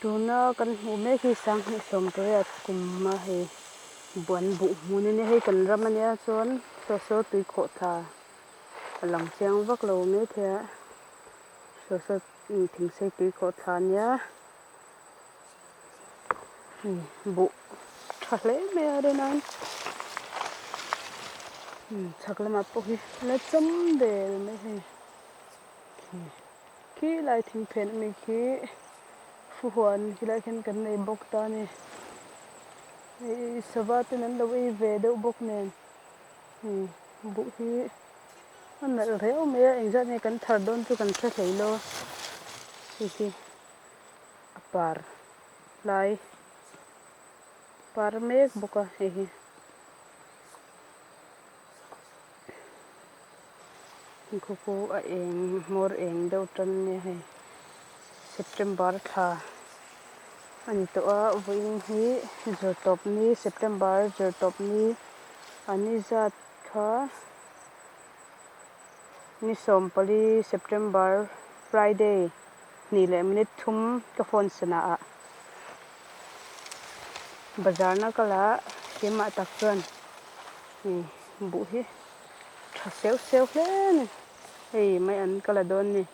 Tuna kan hmuh mek hi 2018 kum a hei buan buh hmun a nia hei kan ram a nia chuan saw saw tui khawh thla a lang chiang vak lo maithei a saw saw thing sei tui khawh thla a nia buh tha hle mai a rin a chhak lamah pawh hi la cham der mai hei. Khi lai thing phen ami khi fuhuan khi lai khian kan nei bawk ta a ni. Hei sava ten an lo ei ve deuh bawk nen buh hi a nalh riau mai a engzat nge kan thar dawn chu kan hre hlei lo a hei hi a par lai par mek bawk a hei hi. Khuku a eng hmawr eng deuh tan nia hei September thla a ni tawh a vawiin hi zirtawp ni September zirtawp ni a ni zat kha ni 14 September Friday hnih leh minute thum ka phone sana ah bazar na kal ah keimah tak chuan buh hi. Tha seu seu hle a ni. Hei mai an ka la dawn ni.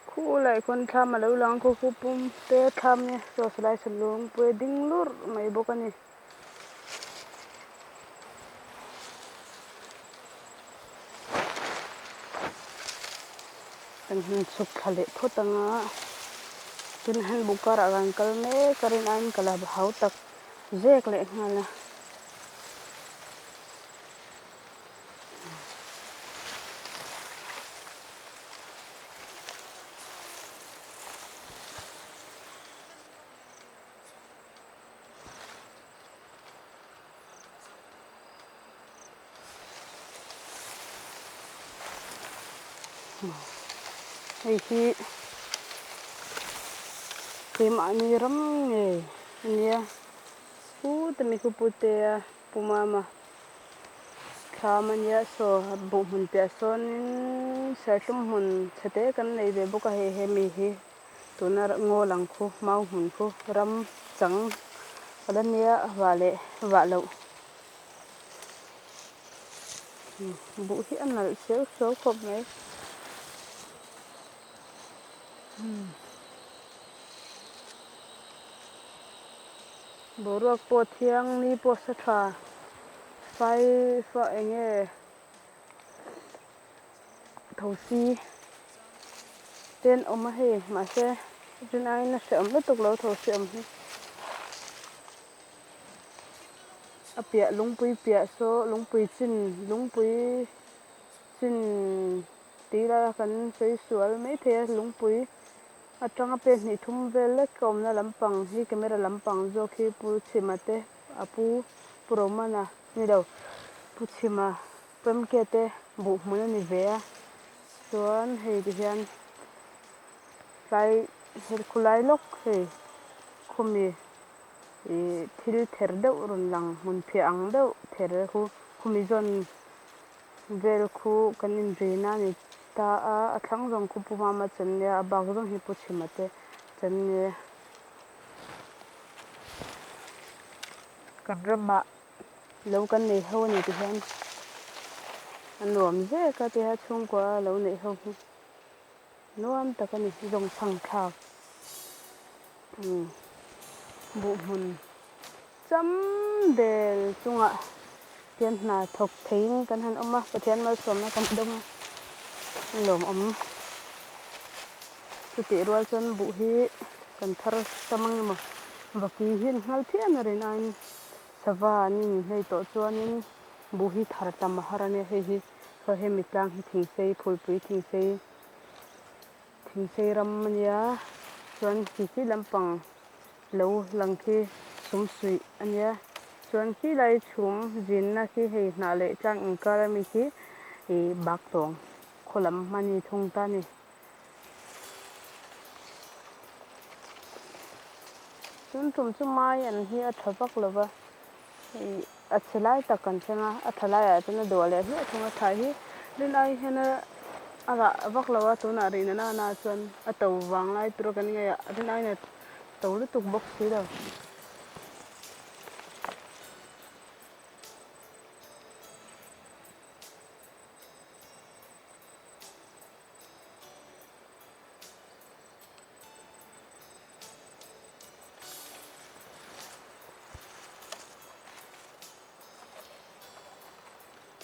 Khulai khawn thlam a lo lang khaw khu pum te thlam nia saw silai sa lung pui a ding lurh mai bawk a ni. Kan han chhuk thla leh phawt ang a tin han buk karah kan kal mek a rin aiin ka la hau tak zek leh nghal a. Hei hi keimahni ram nge a nia pute mi khu putea pu mama thlam a nia saw buh hmun piah sawnin serthlum hmun chhe te kan nei ve bawk a hei hemi hi tuna ngaw lang khu mau hmun khu ram chang a la nia vah leh vah loh buh hi a nalh seuh seuh khawp mai. Boruak pawh thiang ni pawh sa tha fai fa eng nge thosi te an awm a hei mahse rin aiin a hrehawm lutuk lo thosi awm hi a piah lungpui piah saw lungpui chin lungpui chin tih lai a kan sawi sual maithei a lungpui. Atanga pen hnih thum vel lek ka awmna lampang hi camera lampang zawk hi Pu Chhima te a pu Pu Romana ni lo Pu Chhima Pemke te buh hmun a ni ve a chuan hei ti hian tlai hel khulai lawk hei khumi ih thil ther deuh rawn lang hmun phiah ang deuh ther khu khumi zawn Vel khu kan inrin a ni ta a, a thlang zawng khu Pu Mama chan nia, a bak zawng hi Pu Chhima te chan nia. Kan ramah lo kan nei ho a ni ti hian a nuam zek a tia chhungkua lo neih ho hi nuam tak a ni, zawng chhang thlak buh hmun. Cham del chungah hian hna thawk theiin kan han awm a, Pathian malsawmna kan dawng a, a lawmawm. Chutih rual chuan buh hi kan thar tam ang emaw, vaki hian nghal phian a rin aiin sava an inhlei tawh chuanin buh hi thar tam a har a nia, hei hi saw hemi tlang hi thingsei phulpui thingsei thingsei ram a nia chuan khi khi lampang Lo lang khi chhum suih a nia. Chuan khi lai chhum zinna khi hei hnah leh tlang inkar ami khi ih bak tawng khaw lam a ni thung ta a ni. Tun tum chu mai an hi a tha vak lo va, ih a chhe lai tak kan thleng a, a tha laiah chuan a duah leh hliah thung a, thlai hi rin ai hian a a rah vak lo a, tunah rih na na chuan a to vang lai tur a kan ngaih a, rin aiin a to lutuk bawk si lo.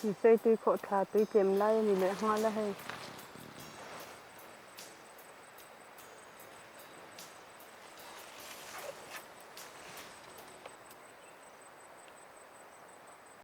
Thingsawi tui khawh thla tui tlem lai a ni leh nghal a hei.